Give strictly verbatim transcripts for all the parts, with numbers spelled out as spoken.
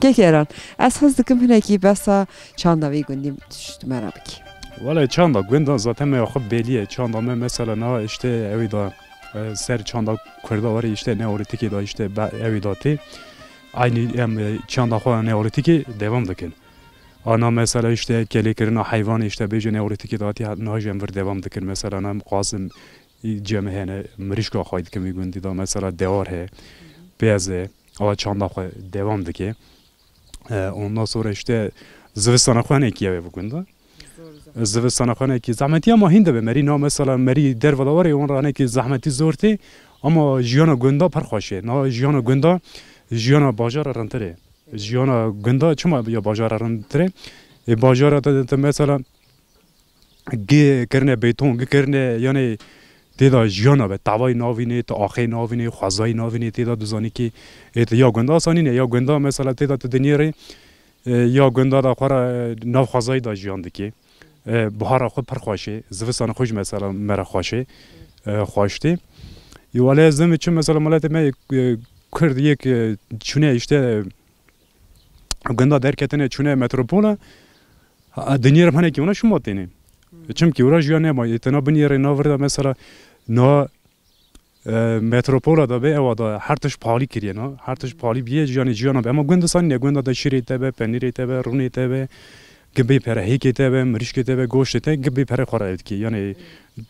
Kek Eran, ez hez dikim hinekî behsa çanda vê gundî ji me re bikî. Wele çanda gunda zaten me xwe bêlî ye. Çanda me mesela na işte ewî da, e, ser çanda Kurda warê işte neolîtîkê da işte be-, ewî da tê. Aynî em, e, çanda xwe neolîtîkê devam dikin. Ana mesela işte kelêkirina heyvanê işte bêje neolîtîkê da tê, niha jî em vir devam dikin. Mesela na em qazim cem hene, mirîşka xwe dikin wî gundî da mesela dewar he, pez e, a çanda xwe devam dike. E, ondan sonra işte zivistana xwe hinekî ew ê bi gunda. Zivistana xwe hinekî zehmetî ama hîn dibe merî na mesela merî derve de were wan re hinekî zehmetî zor tê. Ama jiyana gunda pir xweş e. Na jiyana gunda jiyana bajara rintir e. Jiyana gunda çima ya bajara rintir e? Ê bajara te, te mesela gi kirine bêton, gi kirine, yanê tê de jiyana be, tavayî navînê, tu axê navînê, xwezayî navînê, tê de dizanî kî, ê, tu ya gunda asanî ne, ya gunda mesela tê de tu dinyê rê, e, ya gunda da xwe re, e, nav xwezayî da jiyan dikê. E, bihara xwe pir xweş ê, zivistana xwe jî mesela me re xweş ê, e, xweş tê. Ê, wele ez dime çi mesela miletê me, e, Kurd yek, e, çûne işte, gunda derketine çûne metropola, ha, dinyê re hinekî wana şima têne. Çimkî ora jiyan nema, ê tena binê rê na vir de mesela na, e, metropola da be ewa da her tişt palî kiriye na, her tişt palî biye jiyanê jiyana be. Ema gund sanî ne, gunda da şîrê te be, penîrê te be, rûnê te be, gibê pere hêkê te be, mirîşkê te be, goştê te, gibê pere xwe re ev dikê. Yanê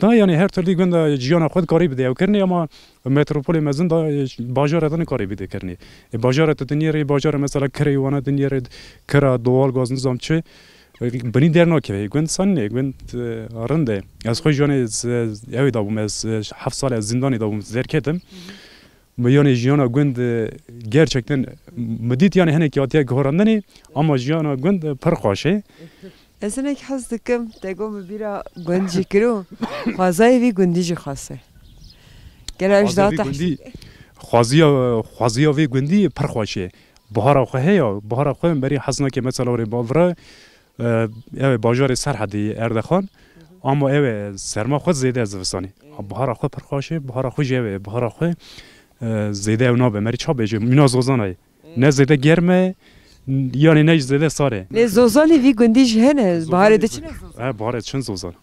da yanê her turdî gunda jiyana xwe dikarî bide ew kirinê ema Metropolê mezin da, e, bajara da nikarê bide kirinê. E, bajara te dinyê rê, bajara mesela kirê wana dinyê rê, kira doğal gaz nizam çi, e, binî dernakeve. Gund sanîne, gund, e, rind e. Ez xwe jiyanê z-, ewê da bûm, ez, e, heft sal ez zindanê da bûm, derketim. Mi yanê jiyana gund, e, gerçekten mi dît yanê hinek hatiye guherandinê, ama jiyana gund, e, pir xweş e. Ez hinek hez dikim, te got min bîra gund jî kiro. Xwezayê vî gundî jî xwest e. Gelo ez Xwezayê daha vî gundî, xweziya, xweziya vî gundî pir xweş e. Bihara xwe heye, bihara xwe merî hez nake mesela orê bavira, e, ew ê bajarê Serhedê Erdeqan. Ama ew ê serma xwe zêde zivistanê. Bihara xwe pir xweş e, bihara xwe jî ew ê, bihara xwe, e, zêde ew nabe. Merî ça bêje, mîna zozana ye. Ne zêde germ e, yanî ne jî zêde sar e. Lê zozanê vî gundî jî hene, biharê diçine zozan? He, biharê diçin zozan.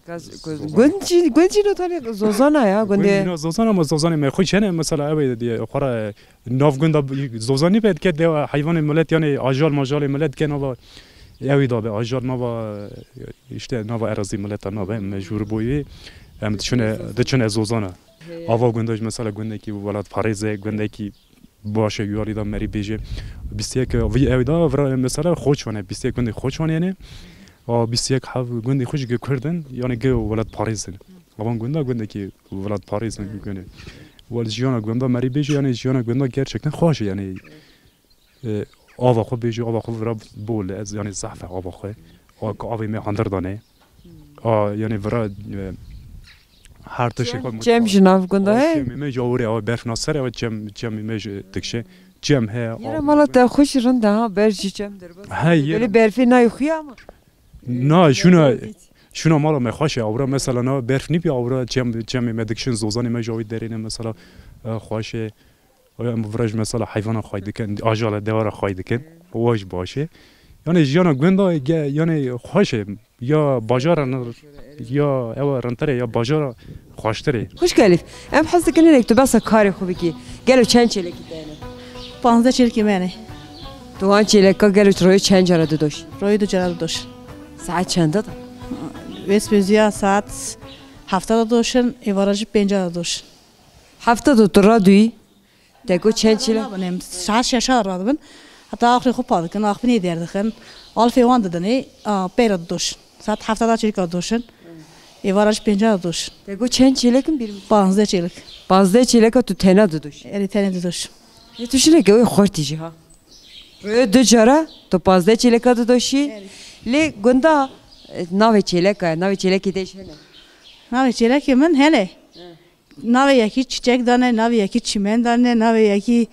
Gaz-, gund jî, gund jî notanê zozana ya, gundê. Gund jî zozan ama zozanê me xwe jî hene, mesela ew ê diye, xwe re nav gunda zozanî be dike de heyvanê milet, yanî ajal majalê milet dike nava, ewî da be, ajal nava, işte nava erazî mileta nabe, mecbur boyê, em diçine, diçine zozana. Ava gunda jî mesela gundekî welatparêz e, gundekî baş e, yuwarî da merî bêje. Bîst yek vî ew da vira mesela Xoçvan e, bîst yek gundê Xoçvan yene. A bîst yek hev gundê xwe jî gi Kurd in, yanî gi welatparêz in. Avan gunda gundekî welatparêz in gune. Wel jiyana gunda merî bêje, yanî jiyana gunda gerçekten xweş e, yanî, e, ava xwe bêje, ava xwe vira bol e, ez yanî zehf e ava xwe. A, ka avê me handir dane. A, yanî vira, e, her tiştê Çem, xwe çem ji nav gunda he? Çemê me ji awirê awa berf nas ser, ewa çem, çemê me ji dikşe. Çem he, Yere awa mala me te xweş rind e ha, ber jî çem derbas. He, yere. Belê berfê nayê xuya ama. Na, şuna, şuna mala me xweş e, awra mesela na berf nîbî, awra çem, çemê me dikşin, zozanê me ji awî derêne mesela, e, xweş e. Em vira jî mesela heyvana xwey dikin, ajala dewara xwey dikin. Wa jî baş e. Yanî jiyana gunda ge-, yanî xweş e. Ya bajara nir-, ya ewa rintir e, ya bajara xweştir e. Xwişk Elîf, em hez dikin hinek tu behsa karê xwe bikî. Gelo çend çêlekî te hene? Panzdeh çêlekî me hene. Tu wan çêleka gelo tu royê çend cara didoşî? Royê du cara didoşin. Saet çend de? Wê spêziya saet hefta de doşin, êvara jî pênca de doşin. Hefta de tu radûyî? Te got çend çile? Nabin em, saet şeşa radibin. Heta axirê xwe pa dikin, axpinê derdixin. Alfê wan didinê, a, peyra didoşin. Saet hefta da çêlika didoşin. Êvara jî pênca didoşin. Te got çend çêlek in bîr min? Panzdeh çêlek. Panzdeh çêleka tu tena didoşî? Erê tenê didoşim. Ê tu jineke wê xortî jî ha. Wê du cara tu panzdeh çêleka didoşî. Erê. Lê gunda, e, navê çêleka, navê çêlekê te jî hene? Navê çêlekê min hene. He. Navê yekî çiçek dane, navê yekî çimen dane, navê yekî,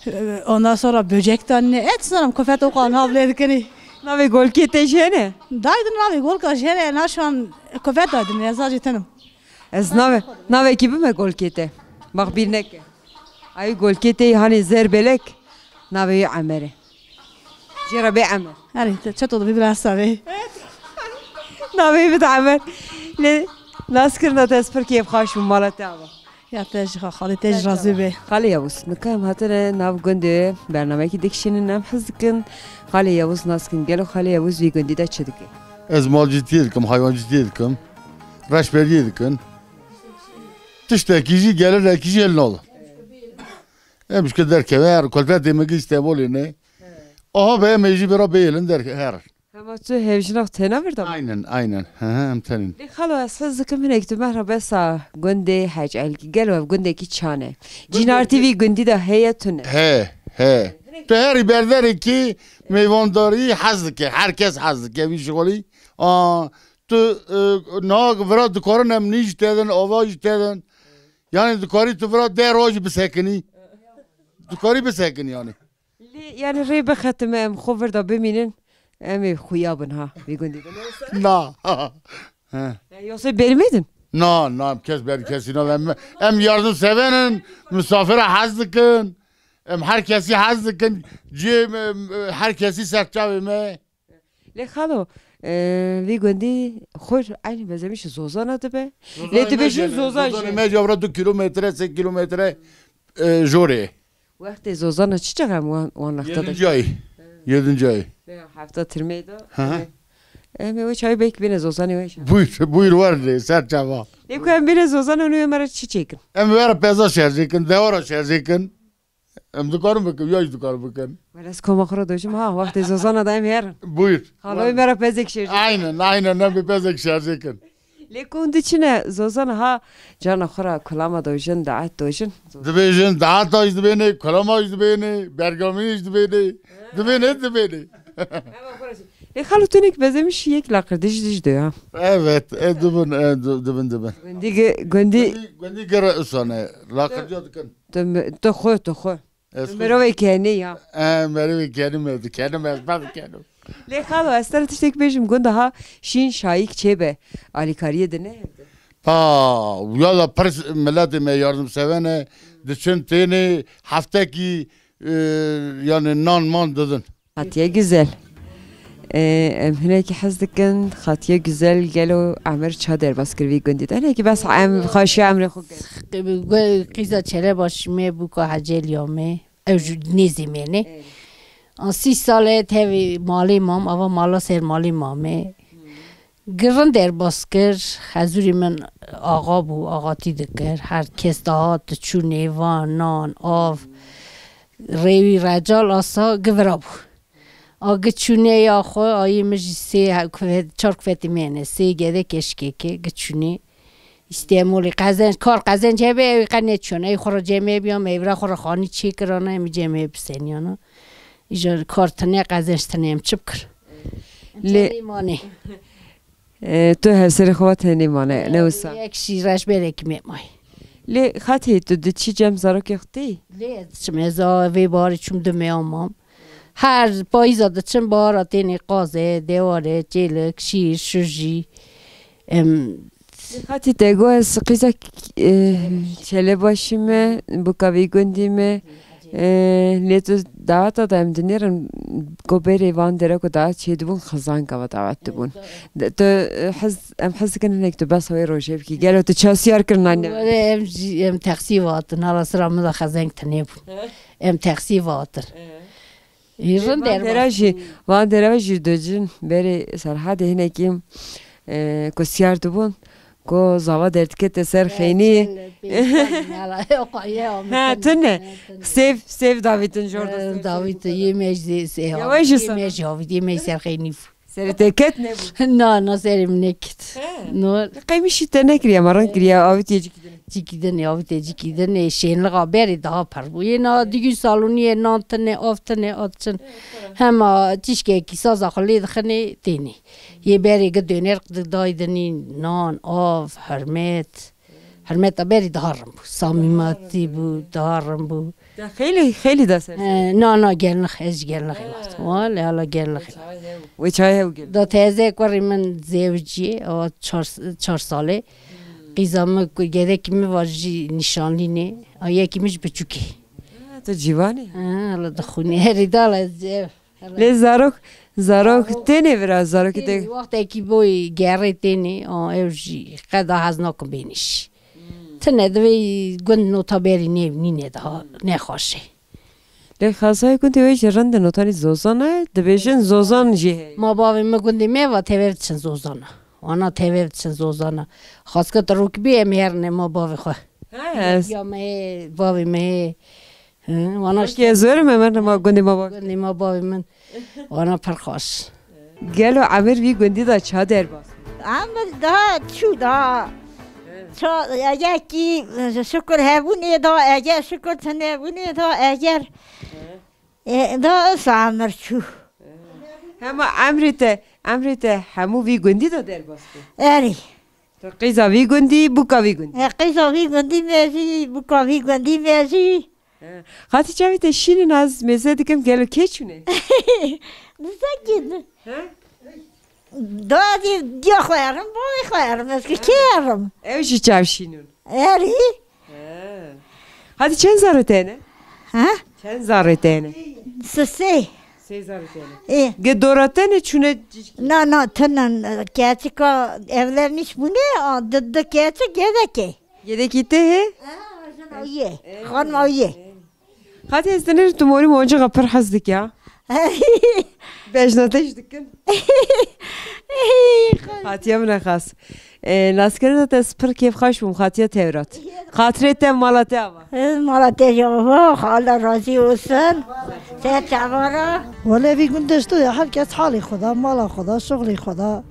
e, ondan sonra böcek dane. Et sanırım kofet o kadar nav lê dikeni. Navê golkê te jî hene? Daydin navê golka jî hene, na şu an kofet daydin, ez acı tenim. Ez navê, navekî bime golkê te. Bak bir neke. Ay golkê te hanê zer belek. Navê wî Emer e. Jê re bê Emer. Herê, te çeto dibî bila hesabê. Navê bide Emer. Lê naskirina te ez pir kêfxweş bûm, mala te ava. Ya te jî xalê, te jî razî be. Xalê Yavuz, nika em hatine nav gundê bernameyekî dikişînin, em hez dikin Xalê Yavuz nas kin. Gelo Xalê Yavuz vî gundî de çi dike? Ez malcîtiyê dikim, heywancîtiyê dikim. Reşberiyê dikin. Tiştekî jî, gelirekî jî hêl nalo. Em ji ku derkeve her, kulfetê min gi Îstebolê ne. Aha be, em ê jî bira bêlin derke her. Hema tu hevjina xwe têna vir de? Aynen, aynen. Hı hı, em tenîn. Lê xalo, ez hez dikim hinek tu me re besa gundê Hec Elkî. Gelo ev gundekî çane? Cînar tî vî gundî de heye tune? He, he. Tu herî berderekî mêvandarî hez dike. Her kes hez dike vî şixulî. A, tu, e, niha vira dikarin em nî jî tedin, ava jî tedin. Yani dikarî tu vira deh roj bisekinî. Dikarî bisekinî yani. Lê yani rê bixetime em xwe vir de bimînin, em ê xuya bin ha vî gundî de. Na. He. E, yoksa bermedin? Na, na, em kes ber kesî na. Em, em yardım sevenin, misafire hez dikin. Em her kesî hez dikin. Ciyê me, em, her kesî serçavê me. Lê xalo, e, vî gundî xur eynî bezemişî zozana dibe. Lê dibêjin zozan jî. Zozanê me jî vira du kilometre, sê kilometre, e, jorê. Wextê zozana çi çax em wan, wan wexta de? Yedinci ay. Yedinci ay. Veya hefta tirmeyê de. Hı hı. Em ê wê çayê belkî bêne zozanê wê. Buyur, buyur, werde, ser çava. Lê ku em bêne zozanê nû, em re çi çêkin? Em were peza şerjêkin, dewara şerjêkin. Em dikarin bikin, ya jî dikarin bikin. Wele ez koma xwe re dojim ha, wextê zozana de em herin. Buyur. Xaloyê me re pezek şerjêkin. Aynen, aynen, em bi pezek şerjêkin. Lê ku hûn diçine zozana ha, cana xwe re kulama dojin, daet dojin. Dibêjin, daeta jî dibêne, kulama jî dibêne, bergamiyê jî dibêne. Dibêne, dibêne. Lê xalo tu nek bezemiş yek laqirdiş diş de ya. Evet, e, dibin, e, di-, dibin, dibin. Gundî gi-, gundî Gundî, gundî gere usane, laqirdiya dikin. Tu mi-, tu xwe, tu xwe. Ez xwe- Mirovê kenî ya. E, mirovê kenî me, dikenim, ez ben dikenim. Lê xalo, ez te re tiştek bêjim, gunda ha şîn şayîk çêbe alîkariyê de ne? Pa, ya da pir miletê me yardimsever ne, diçin tênê heftekî, e, yani nan man didin. Xatiye Güzel. E, em hinekî hez dikin, Xatiye Güzel gelo emir ça derbas kir vî gundî de? Hinekî bes em xweşiya emrê xwe kir. Qîza Çelebaşî me bûka heceliya me. Ew ji nêzî mêne. Ê. An sî sal e tevî malê mam, ava mala ser malê mam e. Girin derbas kir, xezûrî min axa bû, axatî dikir. Her kes dihat, diçû nêvan, nan, av, rêwî recal asa givira bû. A giçûnê ya xwe, ayê min jî sê he-, kuvet-, çar kuvetî mêne, sê gedek eşkeke giçûnê. Îstemolê qezenc, kar qezenc hebe, ew qe neçûn. Ey xwe re cem hebe ya, meyvra xwe re xanî çêkirana, em cem hebe biseniyana. Îja kar tine, qezenc tine, em çi bikir? Lê Em tenê manê. E, tu hevserê xwe tenê mane, ne wisa? Yek şî reşberekî me may. Lê Xatî, tu diçî cem zarokê xwe tê? Lê ez diçim, ez a vê baharê çûm du meyan mam. Her payîza diçim, bahara tênê qazê, deware, çêlik, şîr, şujî. Em, Xatî te got ez qîza, e, Çelebaşî me, bûka vî gundî me. E, lê tu daweta de em dinêrin ku berê van dere ku dawet çêdibûn, xizanka ve dawet dibûn. De-, tu, e, hez, em hez dikin hinek tu behsa wê rojê bikî. Gelo tu çasiyar kirina ne? Wele em jî, em texsî ve hatin. Hala sira min de xezeng tinê bûn. Em texsî ve hatin. Ê, Van dera jî, van dera jî dojin berê Serhadê hinekî, e, ku siyar dibûn, ku zava derdikete ser xeynî. Ha, tune. Sêv, sêv davîtin jor de. Davît, yê me jî sê. Ya we jî yê me jî havît, yê me jî ser xeynî bû. Serê te ket nebû? Na, na, serê min neket. He. No. Qeymîşî te nekiriye, me rin kiriye, avîtiye cîkî dinê. Cîkî dinê, avîtiye cîkî dinê, şênlixa berê daha pir bû. Yê na digî saloniyê nan tine, av tine, at çin. Hema tişkekî saza xwe lê dixinê, tênê. Yê berê gi döner didayê dinî, nan, av, hurmet. Hurmeta berî daha rin bû. Samîmatî bû, daha rin bû. Te xeylî, xeylî da ser. He, na, na, gelnix, ez jî gelnixê wextî. Wale, hala gelnixê. Wê çayê hew gel. Da teze kurê min zewicî, o çar, çar salê. Qîza min ku gedekî min var jî nîşanlînê. A yekî min jî biçûkê. Ha, tu cîvanî? Ha, hala dixûnê. Herî dala ez ev. Lê zarok, zarok tênê vira, zarokî te. Tênê, wextekî boyê gerê tênê, a, ew jî qeda hez nakin bênî jî. Tine divê gund nota berî nê-, nîne daha nexweşê. Lê xasayê gundê wê jî rind e, notanî zozan e, dibêjin zozan jî heye. Ma bavê min gundê me va tevê diçin zozana. Wana tevê diçin zozana. Xaske tu rûkibî em herne ma bavê xwe. He, ez- Ya me, bavê me. Hı, wana Wekî ez werim, em herne ma gundê ma bavê. Gundê ma bavê min. Wana pir xweş. Gelo emir vî gundî de ça derbas? Emir daha çû daha. Ça, eger ki şukur hebûnê da, eger şukur tinebûnê da, eger, e, da esa emir çû. Hema emrê te, emrê te hemû vî gundî de derbas bû? Erê. Tu qîza vî gundî, bûka vî gundî? E, qîza vî gundî me jî, bûka vî gundî me jî. He. Xatî çavê te şînin, ez mêze dikim, gelo kê çûne? Dizekî. He? Dadî diya xwe erim, bavê xwe erim, ez ki kê erim? Ew jî çav şînin. Erî? He. Xatî çend zarê te ne? He? Çend zarê te ne? Sisê. Sê zarê te ne. Ê. Ge dora te ne çûne cîşkî? Na, na, tinan, keçika evlenmiş bûne, a, di, di keçik gedekê. Yedekî te hê? Ha, jina wî ye. Xanima wî ye. Xatî ez dinêrim tu morî moncixa pir hez dike. Bejna te jî dikin. Xatiya min e xas. E, naskirina te ez pir kêfxweş bûm, Xatiya Tewrat. Xatirê te mala te ava. E, mala te jî ava, Allah razî olsun. Ser çavara. Wele vî gundê ji tu ya, her kes halê xwe da, mala xwe da, şixulê xwe da.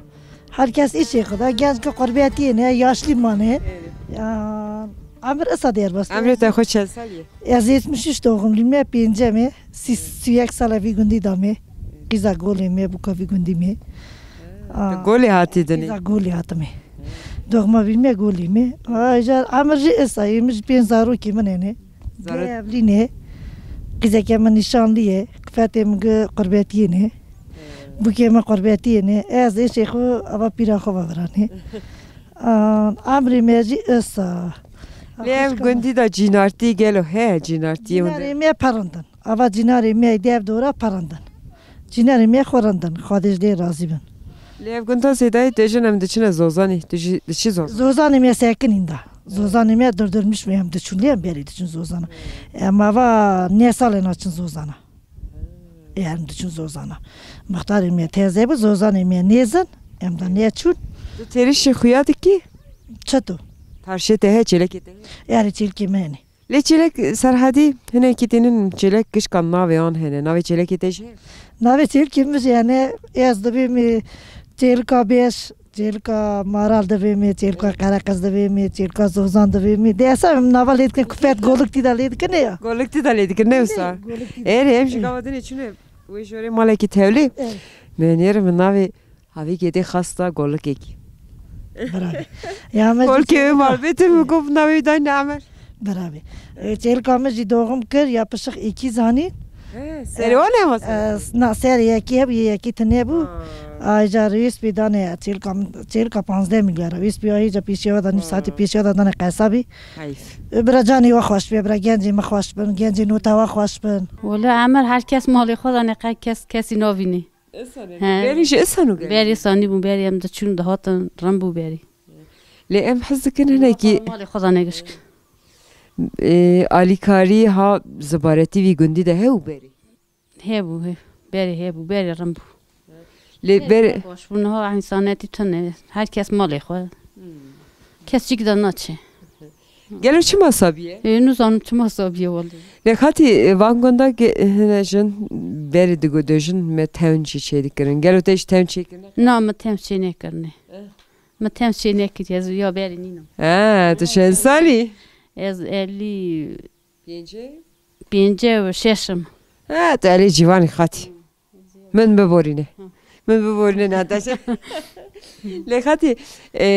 Her kes îşê xwe da, genc ki qurbetiyê ne, yaşlî mane. Evet. Ya, emir esa derbas. Emrê te xwe çend salî ye? Ez yetmiş üç doğumluyum, me pêncem e, sî, sî yek sala vî gundî da me. Qîza golê me, bûka vî gundî me. Ha, tu golê hatî dinê? Qîza golê hatime. Doğma vî me golê me. Ha, îcar emir jî esa ye, min jî pênc zarokê min hene. Zarok- Evlî ne. Qîzeke min nîşanlî ye. Qifetê min gi qurbetiyê ne. Bûkê min qurbetiyê ne. Ez êşê xwe ava pîra xwe ve viranê. Aa, emrê me jî esa. Lê em gundî de cînartî gelo heye, cînartiyê hûn de? Cînarê me perindin. Ava cînarê me dev dora perindin. Cînarê me xwe rindin. Xwedê ji lê razî bin. Lê ev gunda zêdayî dêjin em diçine Zozanê. Tu jî diçî Zozan? Zozanê me sekinîn da. Zozanê me durdurmuş me em diçûn lê em berê diçûn Zozana. Em ava nê salê naçin Zozana. Ê, em diçûn Zozana. Muxtarê me teze bû, Zozanê me nêzin, em da neçûn. Tu têrişê xuya dikî? Çito? Parşê te heye, çêlekê te heye? Erê çêlkê me hene. Lê çêlek Serhedî hinekî tînin çêlek gişka navê an hene. Navê çêlekê te jî heye? Navê çêlkê min jî hene, ez dibêm, e, çêlka Bêş, çêlka Maral dibêm, çêlka Qereqiz dibêm, çêlka Zozan dibêm. Dê esa em nava lê dikin, kufet goluk tî de lê dikin ya. Goluk tî de lê dikin, ne wisa? Goluk tî de. Erê, em jî gava dinê çûne wê jorê malekî tevlî. Evet. Menêrim navê havî gêdê xasta golukekî. Bravo. Ya me Golkê wê malbêtin min got navê dayne Emer. Bravo. E, çêlka min jî doğum kir, yapışık iki zanî. He, serê wan e masa? E, na, serê yekê hebû, yê yekê tune bû. Ha. Ayrıca rêspî dane çêlka min, çêlka panzdeh milyara. Rêspî ayrıca pêşiya da, nîv saetî pêşiya da dane qesabî. Heyf. E, bira canê wa xweş be, bira gencê min xweş bin, gencê nota wa xweş bin. Wele Emer her kes malê xwe da ne qe kes kesî navînî. Îsano. He. Berî jî îsano gelî. Berî îsanî bû, berî em diçûn dihatin, rind bû berî. Lê em hez dikin hinekî malê xwe da ne gişk. E, alîkarî ha zibaretî vî gundî de hebû berî? Hebû, he. Berî hebû, berî rind bû. Lê berî baş bû, niha însanetî tune. Her kes malê xwe. Hmm. Kes cîk de naçe. Gelo çima sabî ye? Ê, nizanim çima sabî ye wele. Lê xatî, e, van gunda ge-, hine jin berê digo dojin me tewn jî çê dikirin. Gelo te jî tewn çê kirine? Na, me tewn çê nekirine. Eh. Me tewn çê nekiriye, ez ya berê nînim. Ha, tu çend salî? Ez elî pêncê? Pêncê û şeş im. Ha, tu elî ciwanî xatî. Min biborîne. Hı. Min biborîne, Nataşa. Lê xatî, e,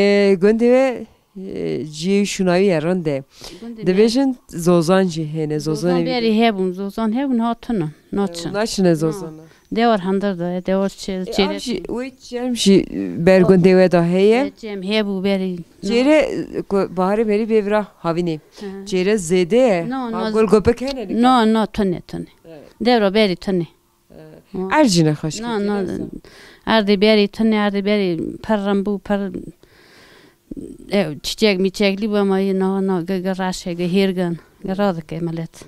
gundê we, e, cihê şûnayî ye, rind e. Gundê me. Dibêjin zozan jî hene, zozan. Zozan berî hebûn, zozan hebûn, hatine, naçin. Naçine zozana. Dewar hindir de, dewar çê-, e, çêre. Ev jî, wê çem jî ber gundê we de heye. E, çem hebû berî. Çêre, e, ku baharê berî bê vira havînê. Hı hı. Çêre zêde ye. No, ha, no. Gul gopik hene nika? No, no, tune, tune. Evet. Dewra berî tune. Ee, Erd jî nexweş kir. Na, na. Erdê berê tune, erdê berê per rem bû, per, e, çiçek mîçeklî bû, ama yê na, na, ge, ge reş e, ge hêrgin, ge radike milet.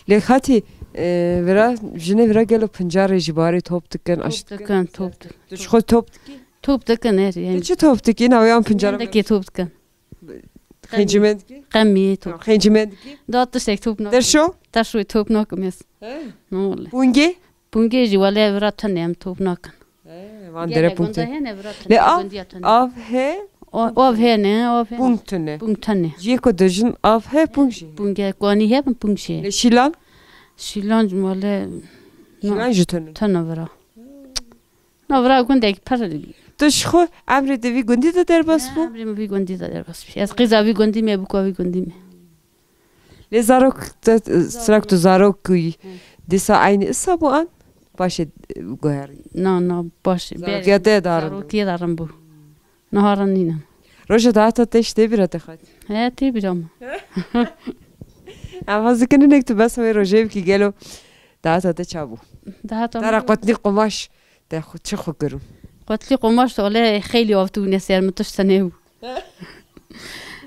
Lê xatî, e, vira, jinê vira gelo pincarê jî barê top dikin, aşt dikin, top dikin. Tu ji xwe top dikî? Top dikin, her, yani. Tu çi top dikî? Navê an pincara. Dikê top dikin. Xêncî mendikî? Qemî top. Xêncî mendikî? Da tiştek top nakim. Derşo? Derşo top nakim ez. He? Ne wale. Pungê? Pungê jî wale vira tune em top nakin. He, van dere pung tune. Hene vira tune. Lê av, av he? Av hene, av hene. Pung tune. Pung tune. Ciyê ku dijin av he, pung jî. Pungê, kuanî he, pung jî. Lê şîlan? Şîlan wale. Şîlan jî tune. Tune vira. Navra gundek pir. Tu ji xwe emrê te vî gundî de derbas bû? Emrê min vî gundî de derbas bû. Ez qîza vî gundî me, bûka vî gundî me. Lê zarok te, sirak tu zarok ku dîsa eynî isa bû an? Paşê guherî. Na, na, baş. Zarokiya te darin bû. Zarokiya darin bû. Niha rin nîne. Roja dahata te ji tê bîra te xat? He, tê bîra min. Em haz dikin hinek tu bes wê rojê bikî gelo dahata te ça bû? Dahata te re min qutlî qumaş te xwe, çi xwe kirin? Qutlî qumaş te wele xeylî avtibûne ser min, tişt tenê bû.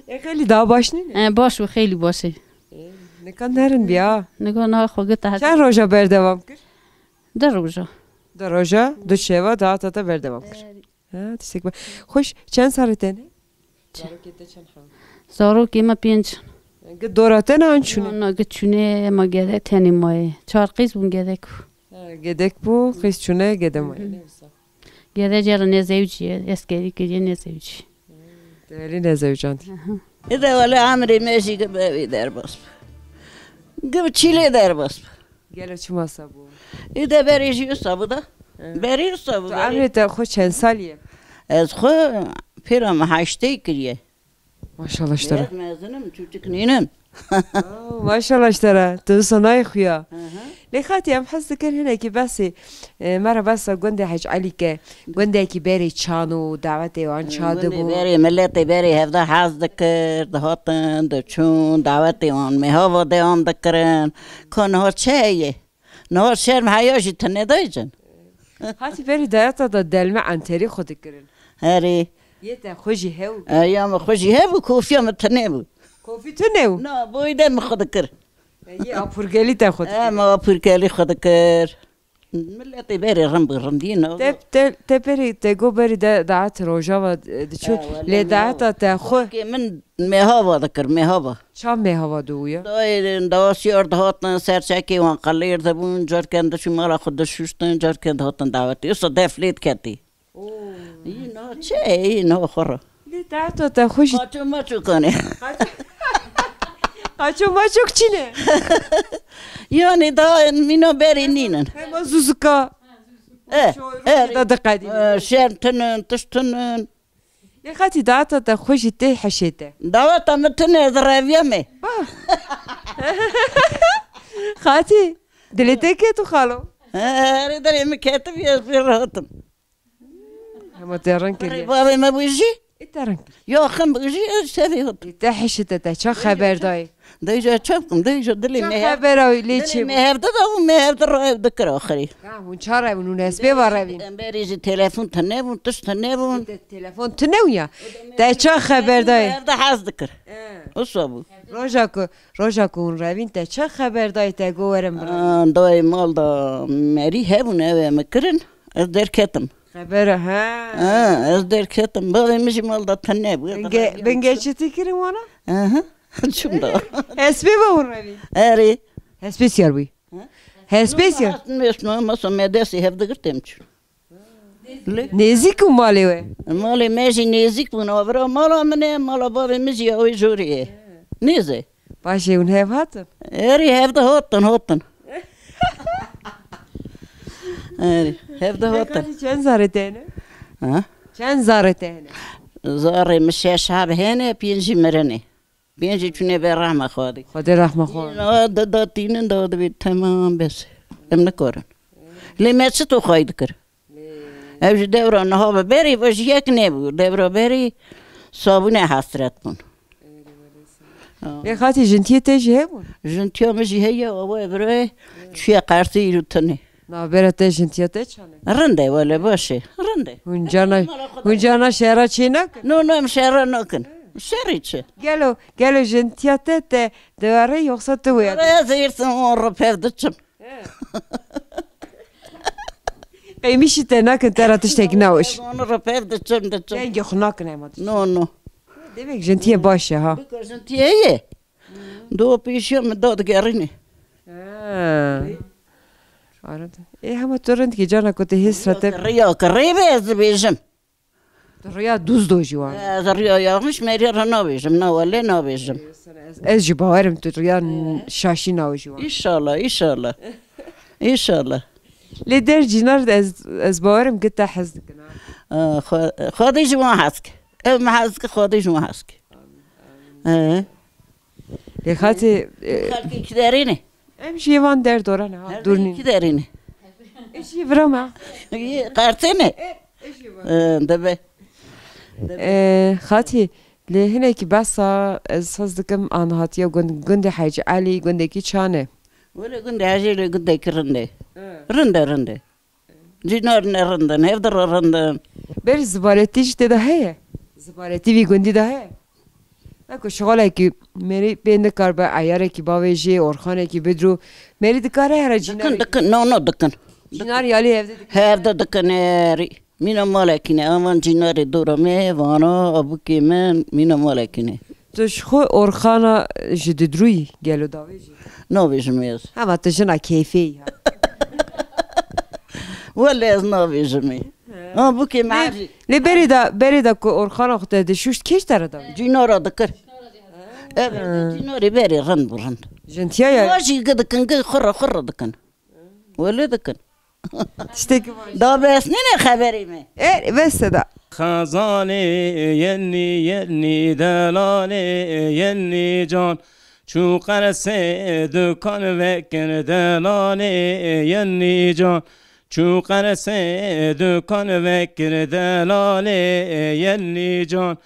E, xeylî daha baş nîne? E, baş bû, xeylî baş e. E, nika nerin biya. Nika niha xwe gita heta. Çend roja berdewam kir? Du roja. Du roja, du şeva dahata te berdewam kir. E, Ha, tiştek baş. Xweş, çend zarê te ne? Çi? Zarokê te çend hev? Zarokê me pênc. Gi dora te ne an çûne? Na, na, gi çûne, ema gede tenê maye. Çar qîz bûn, gedek bû. Ha, gedek bû, qîz çûne, gede maye. Ne wisa? Gede cara nezewiciye, eskerî kiriye, nezewiciye. Değerli nezewicandî. Aha. Ide wele emrê me jî gi bevê derbas bi. Gi çîlê derbas bi. Gelo çima wisa bû? Îde berê jî wisa bû da. Hı. Berê wisa bû. Tu berê. Emrê te xwe çend salî ye? Ez xwe pêra me heştê kiriye. Maşallah ji te re. Ez mezin im, çûçik nînim. Oh, maşallah ji te re. Tu wisa nayê xuya. Hı hı. Lê xatî em hez dikin hinekî behsê, e, me re behsa gundê Hec Elî ke. Gundekî berê çan û dawetê wan ça dibû. Gundê berê, miletê berê hevda hez dikir, dihatin, diçûn, dawetê wan mêhava de wan dikirin. Ka niha çi heye? Niha şerm heya jî tune dayicin. Hatî berî dayata da delme enterî xwe dikirin. Herî. Yê te xwe jî hew. E, ya min xwe jî hebû, kofiya min tune bû. Kofî tune bû? Na, boyî de min xwe dikir. E, yê apurgelî te xwe dikir. E, min apurgelî xwe dikir. Miletê berê rind bû, rindî ne. Te, te, te berî, te got berî de, daet rojava, e, diçû. E, wele lê daeta te xwe. Kê min mêhava dikir, mêhava. Ça mêhava diwû ya? Dayê, dawasiyar dihatin, serçekê wan qelêr dibûn, carken diçû mala xwe dişuştin, carken dihatin dawetê. Wisa def lê diketî. Oo. Yî no çi, yî no xwe re. Lê daeta te xwe jî. Qaço maço kanê. Qaço maçok çi ne? Yani daha mîna berê nînin. Hema zuzika. E, e, da diqedî. E, şer tinin, tişt tinin. Lê xatî daweta te xwe jî tê hişê te. Daweta min tune ez reviya me. Xatî, dilê te ket û xalo. He, erê dilê min ketiviye, ez pê rahat im. Hema te rin kiriye. Bavê me bû jî. Ê te rin kir. Ya xin bû jî, ez sevê hat. Ê te hişê te, te ça xeber dayê? Dayê, ça bikim, dayê, dilê me hev-, xebera wî lê dilê çi me bû? Hevde da bû, me hevde ra ev dikir axirî. Ha, hûn ça revin, hûn hespê va revin? Em berî jî telefon tune bûn, tişt tune bûn. Te-, telefon tune bû ya. Te ça xeber dayê? Hevde hez dikir. He. Wisa bû. Roja ku, roja ku hûn revîn, te ça xeber dayê, te got werin biravîn? Aa, dayê mal da merî hebûn, ew ê min kirin, ez derketim. Xebera, ha. Ha, ez derketim. Bavê min jî mal da tune bû. Binge-, binge çi tî kirin wana? Aha. Çim da. Hespê ve hûn revîn? Erê. Hespê siyar bûyî. Ha? Hespê siyar. Mes-, mes-, masa me destê hev digirt em çûn. Lê? Nêzîk û malê we? Malê me jî nêzîk bûn. Avira mala min e, mala bavê min jî ya wê jorê ye. Nêz e. Paşê hûn hev hatin? Erê, hevde hatin, hatin. Erê, hevde hatin. Pêkanî çend zarê te hene? Ha? Çend zarê te hene? Zarê min şeş heb hene, pêncî mirine. Pêncî çûne ber rehma Xwedê. Xwedê rehma xwe. Na, da, da tînin da dibê temam bes. Em nikarin. Lê me çi to xwayî dikir? Ev ji dewra niha ve berê ve ji yek nebû. Dewra berê sabûne hesret bûn. Lê xatî jintiyê te jî hebûn? Jintiya min jî heye, awe birayê çûye qersê îro tune. Navbera te jintiya te çan e? Rind e, wele baş e. Rind e. Hûn cana, hûn cana şehra çê nakin? No, no, em şehra nakin. Şerî çi? Gelo, gelo jintiya te te diwere yoksa tu wê? Ara ez êrsin wan re pev diçim. Qeymişî te nakin, te ra tiştekî naweş. Ez wan re pev diçim, diçim. Dengê xwe nakin hema tişt. No, no. Demek jintiyê baş e ha. Biko jintiyê ye. Do pêşiya min dadigerîne. Ha. Arada. E, hema tu rind kî cana ku te hêz re te. Riya kirê be ez dibêjim. Tu riya dûz do jî wan. Ez riya yanlış meriya re nabêjim, na wele nabêjim. Ez, ez jî bawerim tu riya şaşî nawe jî wan. Înşallah, înşallah. Înşallah. Lê der cînar de ez, ez bawerim ki te hez dikin ha. Aa, xwe, Xwedê ji wan hez ke. Ev me hez ke, Xwedê ji wan hez ke. He. Lê xatê, e, Xelkê kiderê ne. Em jî ê van der dora ne ha, Her dûr derê nîn. Kiderê ne. Ê jî vira me. Yê, qertê ne. Ê jî vira. Ee, debe. E, xatî, lê hinekî behsa ez hez dikim an hatiye gund, gundê Hecî Elî, gundekî çan e? Wele gundê Hecî Elî gundekî rind e. Rind e, rind e. Cînar ne rind in, hevdira rind in. Berî zibaletî jî tê de heye? Zibaletî vî gundî de heye? Weke şixulekî merî pê nikaribe eyarekî bavêjê, orxanekî bidrû, merî dikare here cînarê? Dikin, dikin, no, no, dikin. Cînarî alî hevde dikin? Hevde dikin, erî. Mîna malekî ne, aman cînarê dora me, vana, abûkê min, mîna malekî ne. Tu ji xwe orxana ji didrûyî gelo davêjî? Navêjimê ez. Hema tu jina keyfê yî ha. Wele ez navêjimê. Ha, bûkê me Lê, erî. Lê berê de, berê de ku orxana xwe te dişuşt, kêş te re da? Cînara dikir. Evet, cînarê berê rind bi rind. Jintiya ya. Wa jî gi dikin, gi xurre xurre dikin. Wele dikin. Tiştekî baş. Da bes nîne xeberê me. E, bes e da. Xezalê yenî yenî delalê yenî can. Çû qersê dukan vekir delalê yenî can. Çû qersê dukan vekir delalê yenî can.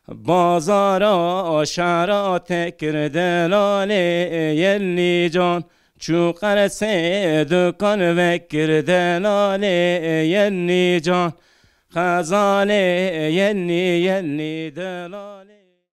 Bazara şehra tekir delalê yenî can. Çû qersê dukan vekir delalê yenî can. Xezalê yenî yenî delalê.